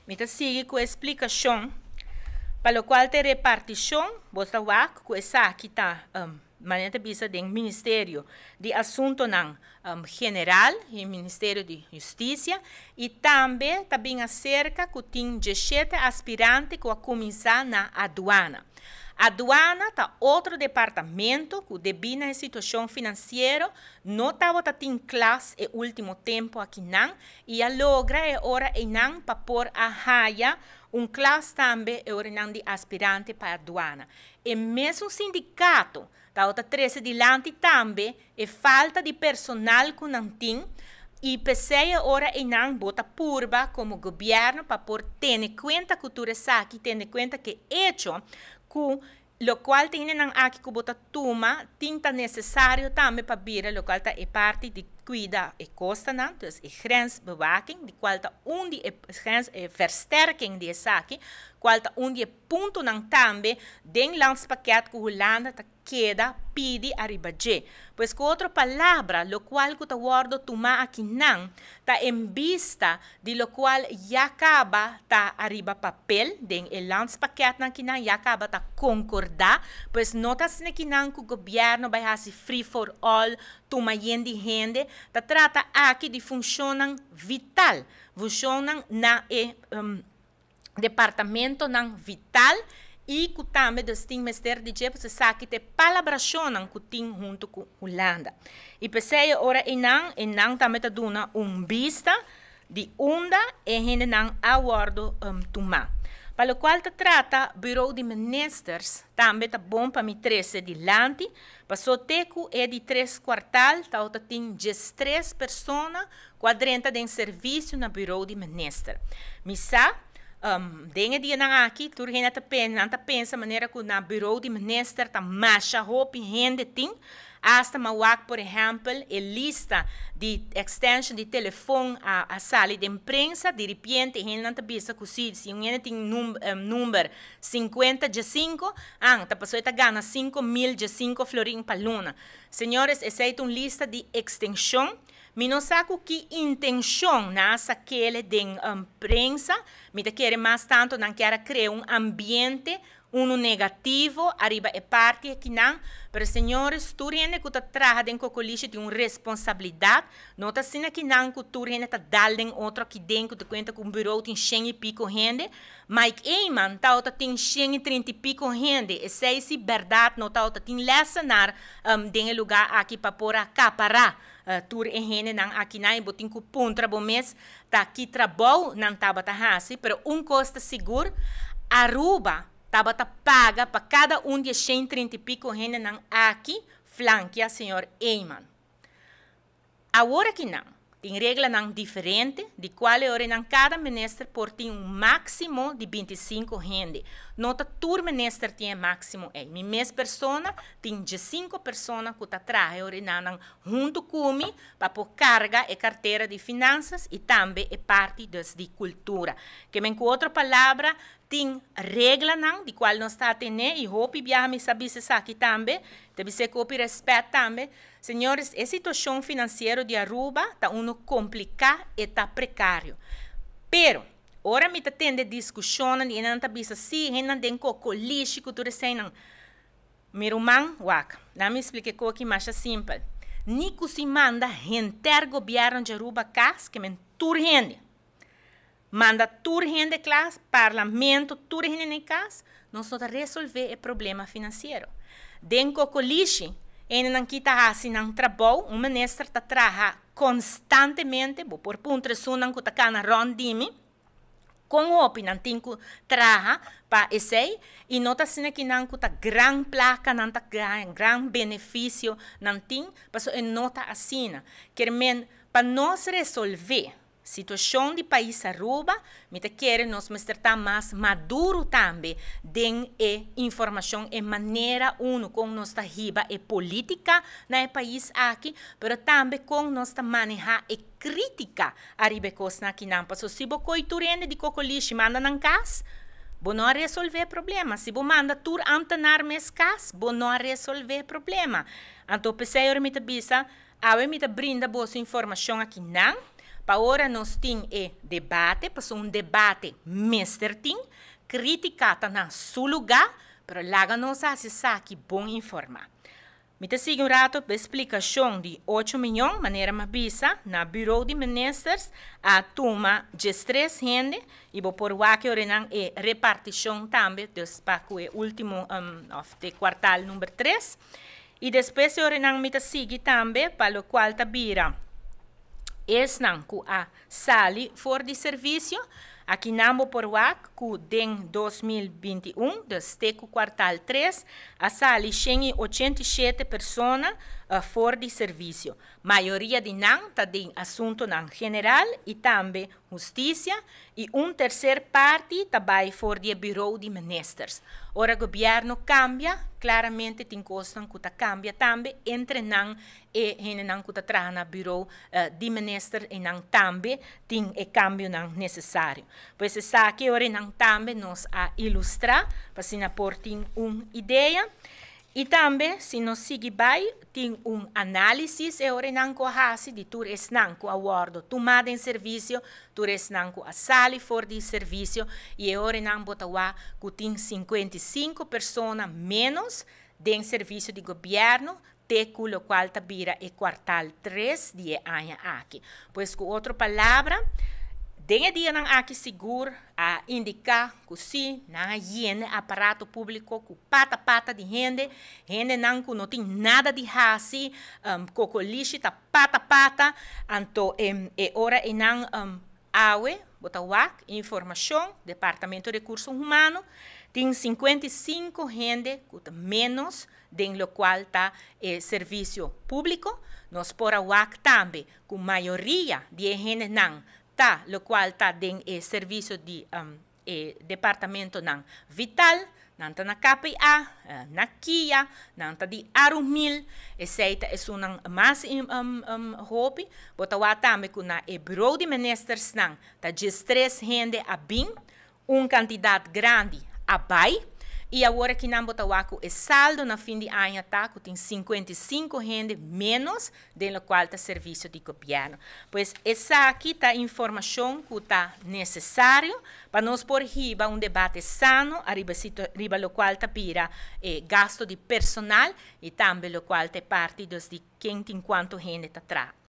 Mi ta sigui ku e splikashon. Pa lokual ta e repartishon, bo ta wak ku esaki ta manera ta bisa den Ministerio di Asuntonan General i Ministerio di Hustisia i tambe ta bin aserka ku tin djeshete aspirante ku a kuminsá na aduana. Aduana ta otro departamento ku debí na e situashon finansiero no tabata tin klas e último tempu akinan i a logra e ora einan pa por a haya un klas tambe e oranan di aspirante pa aduana. E mesun sindikato tabata trese dilanti tambe e falta di personal ku nan tin i p'esei e ora einan bo ta purba komo gobièrnu pa por tene kuenta ku tur esaki, tene kuenta ku e echo ku Locual ta hendenan aki cu bo ta tuma tin ta necesario tambe pa bira locual ta e parti di cuida e costanan, dus e grensbewaking, di cual ta un di e grens e versterking di esaki, cual ta un di e puntonan tambe den landspakket cu Hulanda ta keda pidi ariba dje. Pues cu otro palabra, locual cu ta wordo tuma akinan ta en bista di locual ya caba ta ariba papel den e landspakketnan kinan ya caba ta concorda, pues no ta asina kinan cu gobierno bay haci free for all tuma yen di hende, ta trata aki di funcionnan vital, funcionnan na e departamentonan vital y cu tambe dus tin mester di dje pasobra esaki ta e palabracionnan cu tin hunto cu Hulanda. Y p'esey e ora eynan e nan tambe ta duna un bista di unda e hendenan a wordo tuma. Pa locual ta trata Bureau di Ministers tambe ta bon pa mi trece dilanti paso te cu e di tres cuartal tawata tin diestres persona Cu a drenta den servicio na bureau di minister. Mi sa, den e dianan aki tur hende ta pensa, nan ta pensa manera cu na bureau di minister ta masha hopi hende tin. Hasta m'a wak por ehempel e lista di extension di telefon a a sali den prensa, diripiente hendenan ta bisa cu si, si un hende tin number cincuenta diescinco, an, ta pasobra e ta gana 5000 diescinco florin pa luna. Señores, esey ta un lista di extension. Mi no sa ku ki intenshon nan a sak'ele den prensa, mi ta kere mas tantu nan kier a krea un ambiente unu negativo ariba e parti akinan, pero señores tur hende ku ta traha den Kokolishi tin un responsabilidat, no ta asina kinan ku tur hende ta dal den otro akiden ku ta kuenta ku un burou tin shen i piko hende, Mike Eman tawata tin shen i trinta i piko hende, esei si bèrdat no tawata tin lèsenar den e lugá aki pa por a kapará Tur e hendenan akinan i bo tin ku puntra bo mes ta ki trabou nan tabata hasi, pero un kos ta sigur, Aruba tabata paga pa kada un di e shen trinta i piko hendenan aki flankia señor Eman. Awor akinan tin reglanan diferente di kual e orenan kada minister por tin un máksimo di 25 hende. No ta tur minister tin e máksimo ei. Mi mes persona tin 15 persona ku ta traha e orenanan huntu ku mi pa por karga e kartera di finansas i tambe e parti dus di kultura. Ke men ku otro palabra tin reglanan di kual nos ta atené i hopi biaha mi sa bisa esaki tambe, ta bis'é ku hopi rèspèt tambe, señores e situashon finansiero di Aruba ta unu kompliká e ta prekario. Pero ora mi ta tende diskushonnan di hendenan ta bisa si hendenan den kokolishi ku tur eseinan, Mi ruman, wak, laat mi splika e koki masha simpel. Ni ku si manda henter gobièrnu dje Aruba kas, ke men tur hende. Manda tur hende klas, parlamento, tur hende na e kas, nos no ta resolvé e problema finansiero. Den Kokolishi, hendenan ki ta hasi nan trabou, un minister ta traha konstantemente, bo por puntra esunnan ku ta kana rònt di mi, Kon hopi nan tin ku traha pa esei i no ta asina ki nan ku ta gran plaka nan ta gana, gran benefisio nan tin, pasobra e no ta asina. Kier men pa nos resolvé situashon di pais Aruba, mi ta kere nos mester ta mas maduro tambe den e informashon, e manera unu kon nos ta hiba e politika na e pais aki, pero tambe kon nos ta maneha e kritika Ariba e kosnan akinan, paso si bo koi tur hende di kokolishi manda nan kas, bo no a resolve e problema. Si bo manda tur amtenar mes kas, bo no a resolve e problema. Anto p'esei ora mi ta bisa, awe mi ta brinda boso informashon akinan, Pa ora nos tin e debate, pa un debate mester tin, kritika ta na su lugá, pero laga nos hasi esaki bon informá. Mi ta sigui un ratu pa splikashon di 8 mion, manera m'a bisa, na Bureau di Ministers a tuma 13 hende i bo por wak e repartishon tambe, dus pa e último of di kwartaal number 3. I despues nan mi ta sigui tambe pa lokual ta bira esnan ku a sali for di servisio. Aki nan bo por wak ku den 2021, dus te ku kwartaal 3, a sali 187 persona for di servisio. Mayoria di nan ta den asuntunan general i tambe hustisia i un terser parti tambe for di bureau di ministers. Ora gobièrnu kambia, klaramente tin kos ku ta kambia tambe entre nan e hendenan ku ta traha na bureau di minister i nan tambe tin e kambionan nesesario. Pues esaki ora nan tambe nos a ilustrá pa asina por tin un idea. I tambe, si nos sigui bai, tin un análisis e ora nan ku a hasi di tur esnan ku a wòrdu tumá den servisio, tur esnan ku a sali for di servisio, i e ora nan bo ta wak ku tin 55 persona menos den servisio di gobièrnu, te ku lokual ta bira e kwartaal 3 di e aña aki. Pues ku otro palabra, den e dianan aki sigur a indiká ku si nan a yena aparato públiko ku pata pata di hende, hendenan ku no tin nada di hasi, kokolishi ta pata pata, anto e ora einan awe, bo ta wak, informashon, Departamento di Rekurso Humano, tin 55 hende ku menos den lokual ta e servisio públiko. Nos por a wak tambe ku mayoria di hendenan ta lokual ta den e servisio di e departamentonan vital, nan ta na KPA, na KIA, nan ta di Arumil, esei ta esunnan mas hopi. Bo ta wak tambe ku na e bureau di ministers nan ta 13 hende a bin, un kantidat grandi a bai, i awor aki nan bo ta wak ku e saldo na fin di aña ta ku tin 55 hende menos den lokual ta servisio di gobièrnu. Pues esaki ta informashon ku ta nesesario pa nos por hiba un debate sano ariba riba lokual ta bira gasto di personal i tambe lokual ta parti di ken tin kuantu hende ta traha.